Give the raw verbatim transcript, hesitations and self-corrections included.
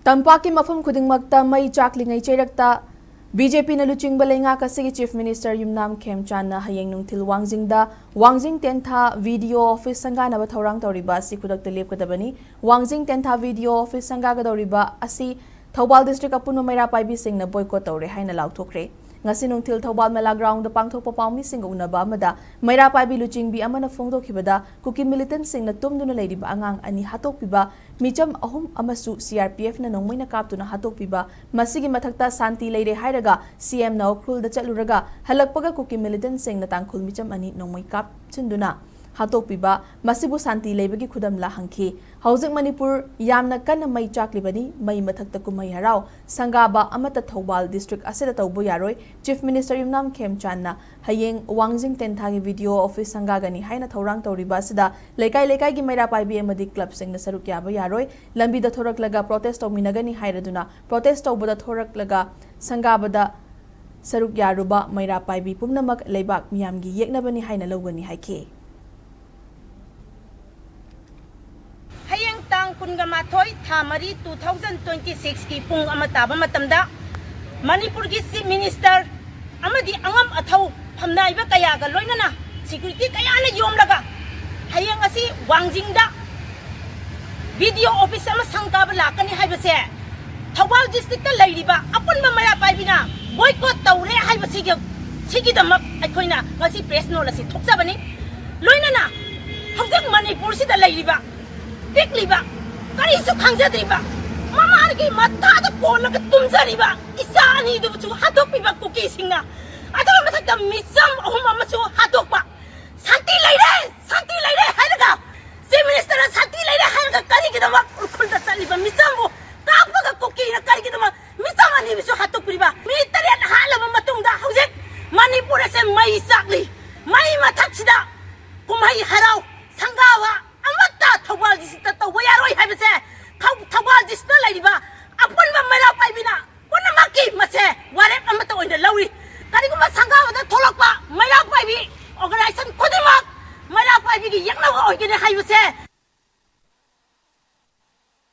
ꯇꯝꯄꯥꯛꯀꯤ ꯃꯐꯝ ꯈꯨꯗꯤꯡꯃꯛꯇ ꯃꯩ ꯆꯥꯛꯂꯤꯉꯩ ꯆꯩꯔꯛꯇ ꯕꯤ ꯖꯦ ꯄꯤꯅ ꯂꯨꯆꯤꯡꯕ ꯂꯩꯉꯥꯛ ꯑꯁꯤꯒꯤ Chief Minister ꯌꯨꯝꯅꯥꯝ ꯈꯦꯝꯆꯥꯟꯅ ꯍꯌꯦꯡ ꯅꯨꯡꯊꯤꯜ ꯋꯥꯡꯖꯤꯡꯗ ꯋꯥꯡꯖꯤꯡ ꯇꯦꯟꯊꯥ V D O Office ꯁꯪꯒꯥꯅꯕ ꯊꯧꯔꯥꯡ ꯇꯧꯔꯤꯕ ꯑꯁꯤ ꯈꯨꯗꯛꯇ ꯂꯦꯞꯀꯗꯕꯅꯤ꯫ ꯋꯥꯡꯖꯤꯡ ꯇꯦꯟꯊꯥ V D O Office ꯁꯪꯒꯥꯒꯗꯧꯔꯤꯕ ꯑꯁꯤ ꯊꯧꯕꯥꯜ district ꯑꯄꯨꯟꯕ ꯃꯩꯔꯥ ꯄꯥꯏꯕꯤꯁꯤꯡꯅ boycott ꯇꯧꯔꯦ ꯍꯥꯏꯅ ꯂꯥꯎꯊꯣꯛꯈ꯭ꯔꯦ꯫ ꯉꯁꯤ ꯅꯨꯡꯊꯤꯜ ꯊꯧꯕꯥꯜ ꯃꯦꯂꯥ ground ꯗ ꯄꯥꯡꯊꯣꯛꯄ ꯄꯥꯎꯃꯤꯁꯤꯡꯒ ꯎꯅꯕ ꯑꯃꯗ ꯃꯩꯔꯥ ꯄꯥꯏꯕꯤ ꯂꯨꯆꯤꯡꯕꯤ ꯑꯃꯅ ꯐꯣꯡꯗꯣꯛꯈꯤꯕꯗ ꯀꯨꯀꯤ militant ꯁꯤꯡꯅ ꯇꯨꯝꯗꯨꯅ ꯂꯩꯔꯤꯕ ꯑꯉꯥꯡ ꯑꯅꯤ ꯍꯥꯠꯇꯣꯛꯄꯤꯕ, ꯃꯤꯆꯝ ꯑꯍꯨꯝ ꯑꯃꯁꯨ C R P F ꯅ ꯅꯣꯡꯃꯩꯅ ꯀꯥꯞꯇꯨꯅ ꯍꯥꯠꯇꯣꯛꯄꯤꯕ, ꯃꯁꯤꯒꯤ ꯃꯊꯛꯇ ꯁꯥꯟꯇꯤ ꯂꯩꯔꯦ ꯍꯥꯏꯔꯒ C M ꯅ ꯎꯈ꯭ꯔꯨꯜꯗ ꯆꯠꯂꯨꯔꯒ ꯍꯜꯂꯛꯄꯒ ꯀꯨꯀꯤ militant ꯁꯤꯡꯅ ꯇꯥꯡꯈꯨꯜ ꯃꯤꯆꯝ ꯑꯅꯤ ꯅꯣꯡꯃꯩ ꯀꯥꯞꯁꯤꯟꯗꯨꯅ ꯍꯥꯠꯇꯣꯛꯄꯤꯕ, ꯃꯁꯤꯕꯨ ꯁꯥꯟꯇꯤ ꯂꯩꯕꯒꯤ ꯈꯨꯗꯝꯂ ꯍꯪꯈꯤ꯫ ꯍꯧꯖꯤꯛ ꯃꯅꯤꯄꯨꯔ ꯌꯥꯝꯅ ꯀꯟꯅ ꯃꯩ ꯆꯥꯛꯂꯤꯕꯅꯤ, ꯃꯩ ꯃꯊꯛꯇ ꯀꯨꯝꯍꯩ ꯍꯔꯥꯎ ꯁꯪꯒꯥꯕ ꯑꯃꯠꯇ ꯊꯧꯕꯥꯜ district ꯑꯁꯤꯗ ꯇꯧꯕ ꯌꯥꯔꯣꯏ꯫ Chief Minister ꯌꯨꯝꯅꯥꯝ ꯈꯦꯝꯆꯥꯟꯅ ꯍꯌꯦꯡ ꯋꯥꯡꯖꯤꯡ ꯇꯦꯟꯊꯥꯒꯤ V D O Office ꯁꯪꯒꯥꯒꯅꯤ ꯍꯥꯏꯅ ꯊꯧꯔꯥꯡ ꯇꯧꯔꯤꯕ ꯑꯁꯤꯗ ꯂꯩꯀꯥꯏ ꯂꯩꯀꯥꯏꯒꯤ ꯃꯩꯔꯥ ꯄꯥꯏꯕꯤ ꯑꯃꯗꯤ club ꯁꯤꯡꯅ ꯁꯔꯨꯛ ꯌꯥꯕ ꯌꯥꯔꯣꯏ꯫ ꯂꯝꯕꯤꯗ ꯊꯣꯔꯛꯂꯒ protest ꯇꯧꯃꯤꯟꯅꯒꯅꯤ ꯍꯥꯏꯔꯗꯨꯅ protest ꯇꯧꯕꯗ ꯊꯣꯔꯛꯂꯒ ꯁꯪꯒꯥꯕꯗ ꯁꯔꯨꯛ ꯌꯥꯔꯨꯕ ꯃꯩꯔꯥ ꯄꯥꯏꯕꯤ ꯄꯨꯝꯅꯃꯛ ꯂꯩꯕꯥꯛ ꯃꯤꯌꯥꯝꯒꯤ ꯌꯦꯛꯅꯕꯅꯤ ꯍꯥꯏꯅ ꯂꯧꯒꯅꯤ ꯍꯥꯏꯈꯤ꯫ ꯍꯌꯦꯡ ꯇꯥꯡ ꯀꯨꯟꯒ ꯃꯥꯊꯣꯏ, ꯊꯥ ꯃꯔꯤ, two thousand twenty six ꯀꯤ ꯄꯨꯡ ꯑꯃ ꯇꯥꯕ ꯃꯇꯝꯗ ꯃꯅꯤꯄꯨꯔꯒꯤ Chief Minister ꯑꯃꯗꯤ ꯑꯉꯝ ꯑꯊꯧ ꯐꯝꯅꯥꯏꯕ ꯀꯌꯥꯒ ꯂꯣꯏꯅꯅ security ꯀꯌꯥꯅ ꯌꯣꯝꯂꯒ ꯍꯌꯦꯡ ꯑꯁꯤ ꯋꯥꯡꯖꯤꯡꯗ V D O office ꯑꯃ ꯁꯪꯒꯥꯕ ꯂꯥꯛꯀꯅꯤ ꯍꯥꯏꯕꯁꯦ ꯊꯧꯕꯥꯜ district ꯇ ꯂꯩꯔꯤꯕ ꯑꯄꯨꯟꯕ ꯃꯩꯔꯥ ꯄꯥꯏꯕꯤꯅ boycott ꯇꯧꯔꯦ ꯍꯥꯏꯕꯁꯤꯒꯤ, ꯁꯤꯒꯤꯗꯃꯛ ꯑꯩꯈꯣꯏꯅ ꯉꯁꯤ press note ꯑꯁꯤ ꯊꯣꯛꯆꯕꯅꯤ꯫ ꯂꯣꯏꯅꯅ ꯍꯧꯖꯤꯛ ꯃꯅꯤꯄꯨꯔꯁꯤꯗ ꯂꯩꯔꯤꯕ ꯄꯤꯛꯂꯤꯕ, ꯀꯔꯤꯁꯨ ꯈꯪꯖꯗ꯭ꯔꯤꯕ, ꯃꯃꯥꯒꯤ ꯃꯊꯥꯗ ꯀꯣꯜꯂꯒ ꯇꯨꯝꯖꯔꯤꯕ ꯏꯆꯥ ꯑꯅꯤꯗꯨꯕꯨꯁꯨ ꯍꯥꯠꯇꯣꯛꯄꯤꯕ ꯀꯨꯀꯤꯁꯤꯡꯅ ꯑꯗꯨꯒꯤ ꯃꯊꯛꯇ ꯃꯤꯆꯝ ꯑꯍꯨꯝ ꯑꯃꯁꯨ ꯍꯥꯠꯇꯣꯛꯄ꯫ ꯁꯥꯟꯇꯤ ꯂꯩꯔꯦ, ꯁꯥꯟꯇꯤ ꯂꯩꯔꯦ ꯍꯥꯏꯔꯒ, Chief Minister ꯅ ꯁꯥꯟꯇꯤ ꯂꯩꯔꯦ ꯍꯥꯏꯔꯒ ꯀꯔꯤꯒꯤꯗꯃꯛ ꯎꯈ꯭ꯔꯨꯜꯗ ꯆꯠꯂꯤꯕ ꯃꯤꯆꯝꯕꯨ ꯀꯥꯞꯄꯒ ꯀꯨꯀꯤꯅ ꯀꯔꯤꯒꯤꯗꯃꯛ ꯃꯤꯆꯝ ꯑꯅꯤꯕꯨꯁꯨ ꯍꯥꯠꯇꯣꯛꯄꯤꯔꯤꯕ? ꯃꯤ ꯇꯔꯦꯠ ꯍꯥꯠꯂꯕ ꯃꯇꯨꯡꯗ ꯍꯧꯖꯤꯛ ꯃꯅꯤꯄꯨꯔ ꯑꯁꯦ ꯃꯩ ꯆꯥꯛꯂꯤ꯫ ꯃꯩ ꯃꯊꯛꯁꯤꯗ ꯀꯨꯝꯍꯩ ꯍꯔꯥꯎ ꯁꯪꯒꯥꯕ ꯑꯃꯠꯇ ꯊꯧꯕꯥꯜ district ꯇ ꯇꯧꯕ ꯌꯥꯔꯣꯏ ꯍꯥꯏꯕꯁꯦ ꯊꯧ-, ꯊꯧꯕꯥꯜ district ꯇ ꯂꯩꯔꯤꯕ ꯑꯄꯨꯟꯕ ꯃꯩꯔꯥ ꯄꯥꯏꯕꯤꯅ ꯄꯨꯝꯅꯃꯛꯀꯤ ꯃꯁꯦ ꯋꯥꯔꯦꯞ ꯑꯃꯠꯇ ꯑꯣꯏꯅ ꯂꯧꯔꯤ꯫ ꯀꯔꯤꯒꯨꯝꯕ ꯁꯪꯒꯥꯕꯗ ꯊꯣꯛꯂꯛꯄ ꯃꯩꯔꯥ ꯄꯥꯏꯕꯤ organization ꯈꯨꯗꯤꯡꯃꯛ ꯃꯩꯔꯥ ꯄꯥꯏꯕꯤꯒꯤ ꯌꯦꯛꯅꯕ ꯑꯣꯏꯒꯅꯤ ꯍꯥꯏꯕꯁꯦ